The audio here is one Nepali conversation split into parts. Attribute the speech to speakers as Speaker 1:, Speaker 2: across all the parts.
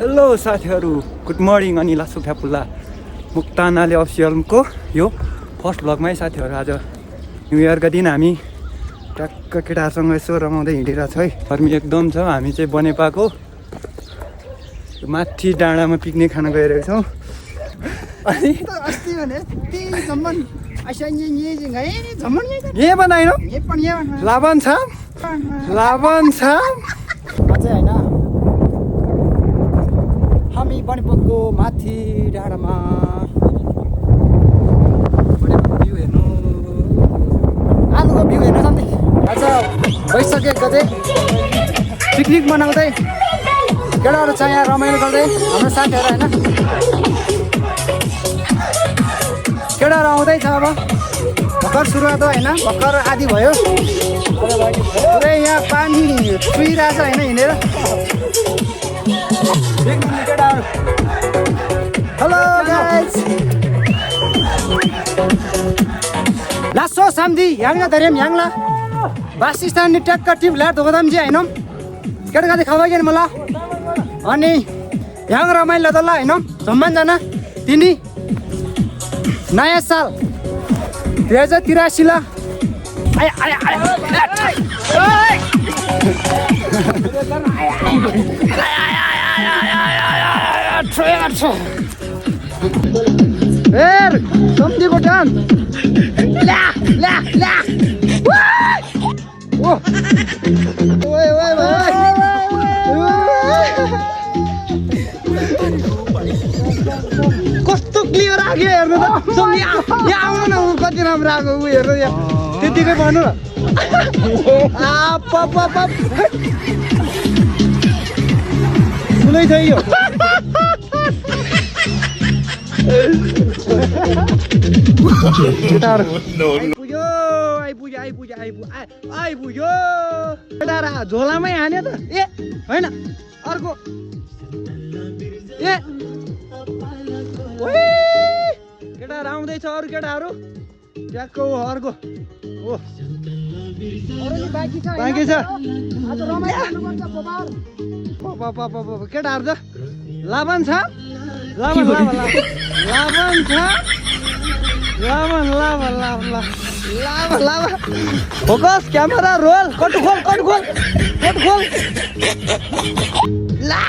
Speaker 1: हेलो साथीहरू, गुड मर्निङ। अनि लासो फ्यापुल्ला मुक्तानाले अफिसियलको यो फर्स्ट भ्लगमै साथीहरू, आज न्यु इयरका दिन हामी ट्याक्क केटाहरूसँग यसो रमाउँदै हिँडिरहेको छ है। गर्मी एकदम छ। हामी चाहिँ बनेपाको माथि डाँडामा पिकनिक खान गइरहेको छौँ। अनि यहीँ बनाएन लाभन छ अझै होइन। हामी बनेपाको माथि डाँडामा भ्यू हेर्नु, आलुको भ्यू हेर्नु सक्ने। आज भइसकेको चाहिँ पिकनिक मनाउँदै केटाहरू छ यहाँ रमाइलो गर्दै हाम्रो साथीहरू होइन। केटाहरू आउँदैछ अब, भर्खर सुरुवात हो होइन, भर्खर आधी भयो। पुरै यहाँ पानी चुहिरहेछ होइन हिँडेर। केटाहरू हेलो गाइस, लासो साम्दी याङ्ला धरेम याङ्ला बासस्थान नि ट्याक्क टिप ल्याएर धोकदाम जी होइन। केटा गाडी खावा गेन मलाई अनि यहाँ रमाइलो त ल होइन। सम्मानजना तिनी नयाँ साल 2083 ल सम्झीको टान ल्या ल्या ल्या कस्तो क्लियर आयो हेर्नु त। यहाँ आउनु न, कति राम्रो आएको ऊ हेर्नु यहाँ त्यतिकै भन्नु न। ठुलै छ यो। आइपुग्यो केटाहरू झोलामै हान्यो त। ए होइन अर्को ए केटाहरू आउँदैछ, अरू केटाहरू ट्याक्क अर्को ओ बाँकी छ। केटाहरू त लाभन छ, लाभन छ, लाभन फोकस क्यामेरा रोल, कट खोल ला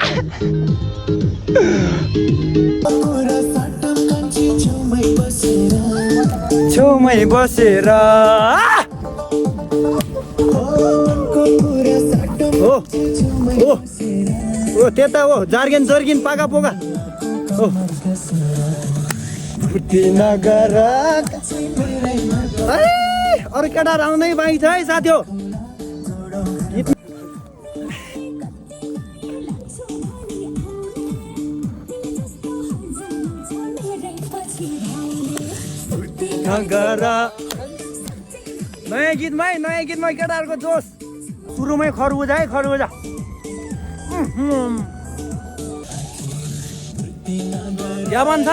Speaker 1: छेउमै बसेर ओ त्यता हो जर्गिन पाका पोका हो नगर। अरू केटाहरू आउँदै बाँकी छ है साथी हो। नयाँ गीतमै केटाहरूको जोस। सुरुमै खरबुजा है, खरबुजा। क्या भन्छ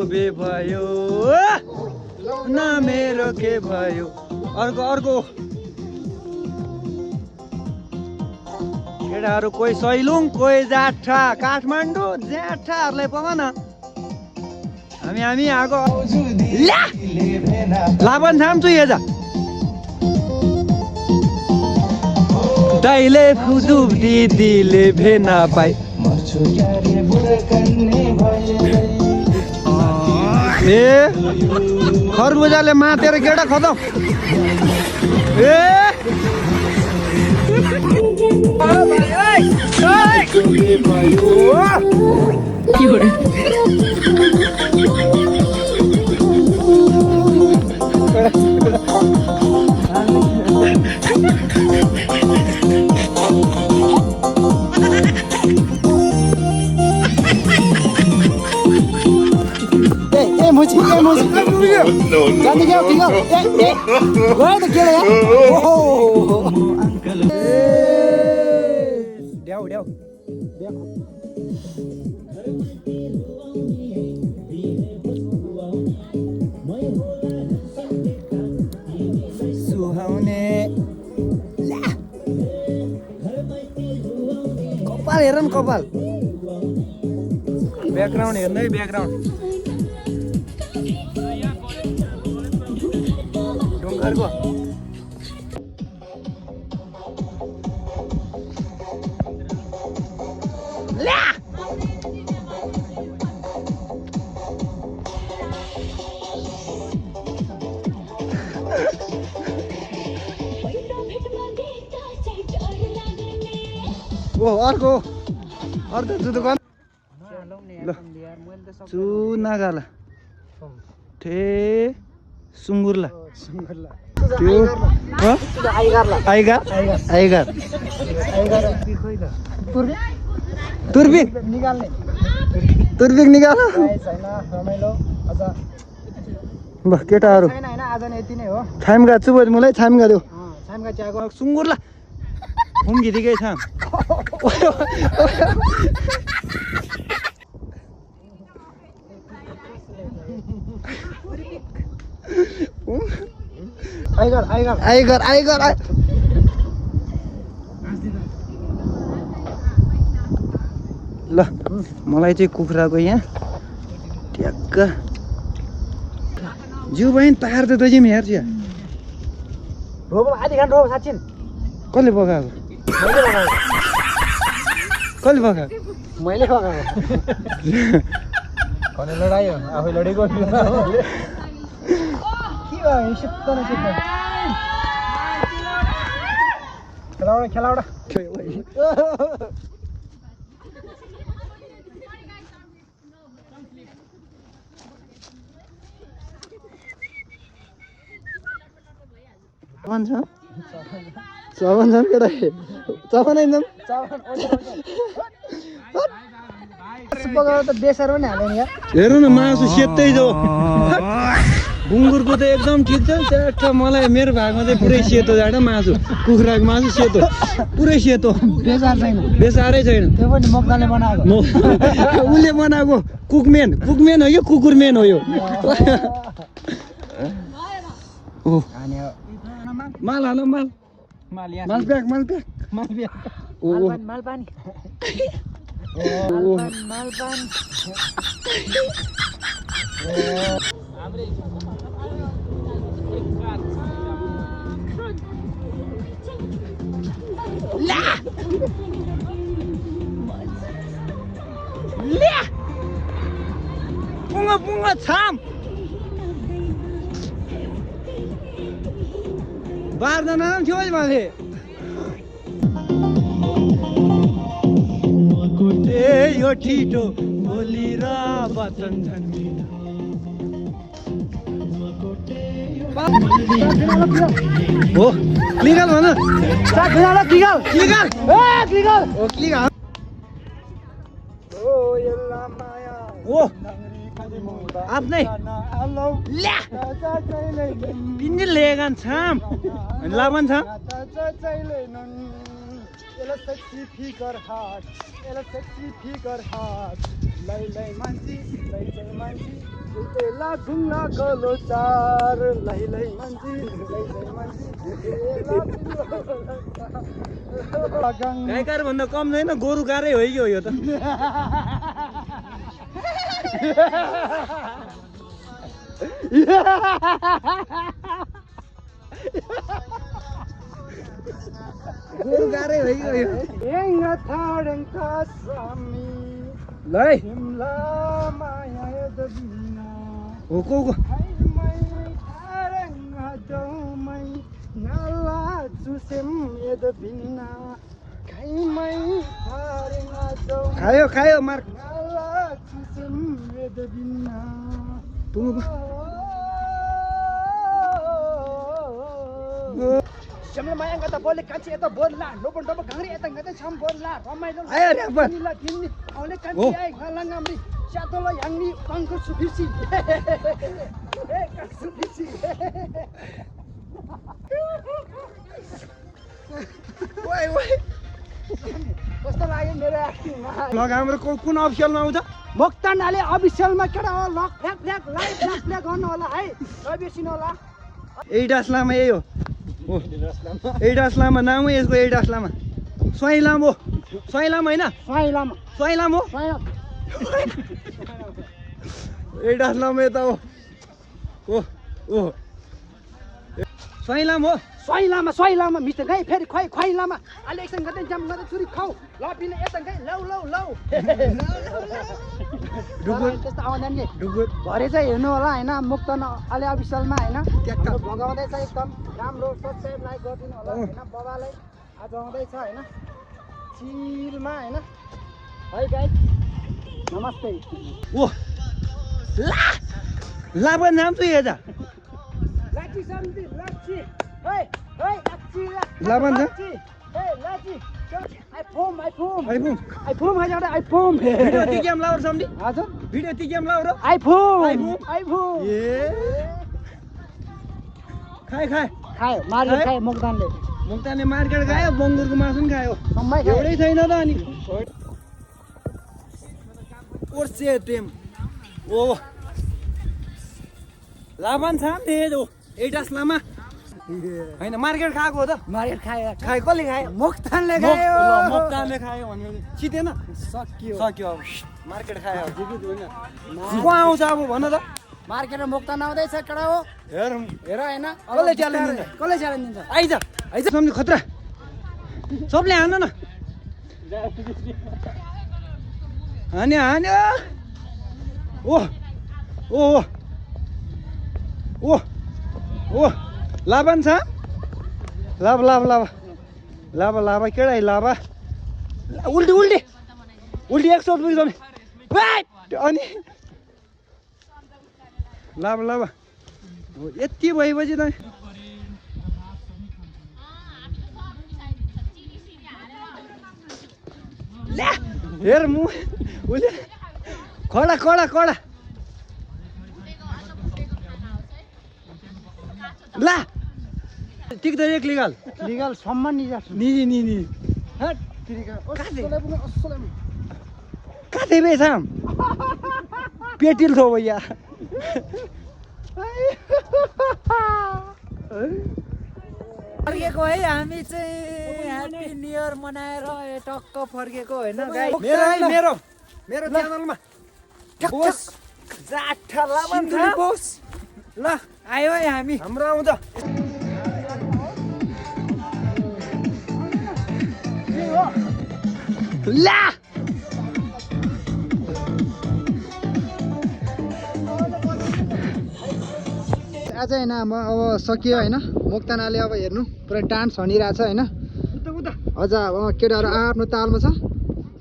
Speaker 1: बे भयो न मेरो के भयो। अर्को केटाहरू कोही सैलुङ, कोही जाठा, काठमाडौँ जाठाहरूलाई पग न। हामी आएको लाभन छाम्छु हेजा दाइले फुजुब दिदीले भेना पाइ ए खरबुजाले मातेर केटा खतम। ए जाने क्या ठीक है गए तो क्या यार ओहो ड्याउ ड्याउ सुहाउने कपाल हेर न कपाल ब्याकग्राउन्ड हेर्दै ब्याकग्राउन्ड ढुङ्गारको ओ अर्को दोकान चुनागाला ठे सुँगुरला त्यो आइगार तुर्बिक निकाल ल केटाहरू छामगा छु मलाई छामगा देऊ सुँगुरला हुम्गिदिकै छ आइगर ल मलाई चाहिँ कुखुराको यहाँ ट्याक्क जिउ बहिनी तार त तैँले हेर्छ कसले पकाएको मैले पकाएको लडायो आफै लडेको के भयो खेलाउडा चवन छ केटा चवन एकदम पकाएर त बेसार पनि हाल्यो नि हेर्नु न मासु सेतै जाऊ गुङ्गुरको त एकदम ठिक छ च्याट मलाई मेरो भागमा चाहिँ पुरै सेतो जाँड मासु कुखुराको मासु सेतो पुरै सेतो बेसारै छैन त्यो पनि मक्काले बनाएको उसले बनाएको कुकमेन हो यो कुकुरमेन हो यो माल हाल माल प्याक पुंगा छाम बारजना थियो माले यो ठिटो बोली र वचन हो क्लिकल भन क्लिकल ओ आफ्नै पिन्जिल लेगान छाम लाभन छ सेक्सी फिगर हाट लै मान्छे एला घुम्ला गलो चार लै मान्छे गाईकार भन्दा कम छैन गोरु गारै हो कि हो यो त गोरु गारै हो कि हो यो लै हो को खायो मार Jamla mayang kata boleh kanci itu bola, lobon dobon kangri itu nggak ada sam bola, ramai dong. Ayo deh bang. Oleh kanci ay ngalang ngamri, च्यातोला याङ्नी कङ्कर सुफिसी ए सुफिसी ओइ ओइ कस्तो लाग्यो मेरो एक्टिङमा
Speaker 2: लग हाम्रो कुन अफिसियलमा आउँछ
Speaker 1: मोक्तान आले अफिसियलमा केटा हो लक फ्ल्याक फ्ल्याक लाइभ फ्ल्याक फ्ल्याक गर्नु होला है नबिर्सिनु होला
Speaker 2: एडिडास लामा यही हो एडिडास लामा नाम हो यसको एडिडास लामा स्वाई लामो स्वाई लामा होइन
Speaker 1: स्वाई लामा
Speaker 2: स्वाई लामो एडिडास लामा यता हो ओ स्वाई लामो
Speaker 1: स्वाई लामा मिस्टर गए फेरि खुवाई लामा अहिले एकछिन गर्दै जाम गर्दै छुरी खाऊ ल पिने यता गए लौ त्यस्तो आउँदैन नि भरे चाहिँ हेर्नु होला होइन मुक्तन अलि अफिसियलमा होइन भगाउँदैछ एकदम राम्रो सब्सक्राइब लाइक गरिदिनु होला होइन बाबालाई आज आउँदैछ होइन चिलमा होइन है गाइस नमस्ते
Speaker 2: ओ लाभा नाम चाहिँ हेर्दा
Speaker 1: लाची सम्झी लाची हे
Speaker 2: लाभा छ
Speaker 1: लाची आइफोन खाइजाडे
Speaker 2: भिडियो
Speaker 1: आइफोन
Speaker 2: ती गेम लावर सम्झी
Speaker 1: हजुर
Speaker 2: भिडियो ती गेम लावर
Speaker 1: आइफोन
Speaker 2: ए खाए
Speaker 1: खायो मुक्तानले
Speaker 2: मुक्तानले मार्केट खायो बङ्गुरको मासु पनि खायो
Speaker 1: सम्मै
Speaker 2: एउटै छैन त अनि ओर्से टेम ओ लाभान छ नि एटास लामा होइन मार्केट खाएको हो त
Speaker 1: मार्केट खायो
Speaker 2: कसले खायो
Speaker 1: मुक्तानले खायो
Speaker 2: मुक्तानले खायो भन्यो चितेन
Speaker 1: सक्यो
Speaker 2: अब मार्केट खायो को आउँछ अब भन त
Speaker 1: मार्केट मुक्तान आउँदैछ केटा हो
Speaker 2: हेर
Speaker 1: होइन
Speaker 2: कसले च्यालेन्ज
Speaker 1: दिन्छ
Speaker 2: आइज सम्झి खतरा सबले हान्नु न हान्यो ओ लाभा छ लाभा केटा लाभा उल्टी 120 अनि लाभा यति भएपछि त हेर मु उसले कडा ला ठिक त एक लिगल
Speaker 1: सम्मान
Speaker 2: नि
Speaker 1: हट
Speaker 2: कतै बेसाम पेटिल थो भैया
Speaker 1: फर्केको है हामी चाहिँ ह्याप्पी न्यू इयर मनाएर टक्क फर्केको होइन
Speaker 2: मेरो च्यानलमा बोस
Speaker 1: जाठा लाभा
Speaker 2: बोस
Speaker 1: ल आयो है हामी
Speaker 2: हाम्रो आउँछ ला
Speaker 1: आज होइन अब सकियो होइन मुक्तानले अब हेर्नु पुरा डान्स हनिरहेछ होइन अझ अब केटाहरू आफ्नो तालमा छ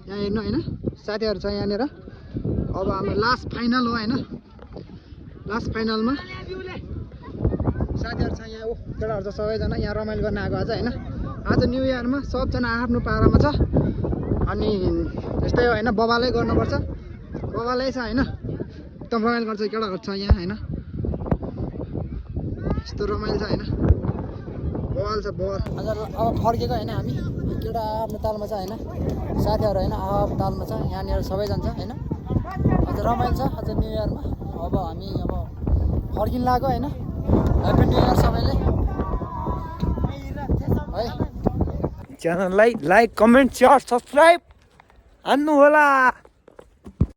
Speaker 1: यहाँ हेर्नु होइन साथीहरू छ यहाँनिर अब हाम्रो लास्ट फाइनल हो होइन लास्ट फाइनलमा साथीहरू छ यहाँ केटाहरू छ सबैजना यहाँ रमाइलो गर्न आएको आज होइन आज न्यु इयरमा सबजना आफ्नो पारामा छ अनि यस्तै हो होइन बबालै गर्नुपर्छ बबालै छ होइन एकदम रमाइलो गर्छ केटाहरू छ यहाँ होइन यस्तो रमाइलो छ होइन बवाल छ बवाल हजुर अब फर्केको होइन हामी केटा आफ्नो तालमा छ होइन साथीहरू होइन आफ्नो तालमा छ यहाँनिर सबैजना छ होइन अझ रमाइलो छ अझ न्यु इयरमा अब हामी अब फर्किन लाग्यो होइन ह्याप्पी न्यु इयर सबैले है
Speaker 2: च्यानललाई लाइक कमेन्ट सेयर सब्सक्राइब हान्नु होला।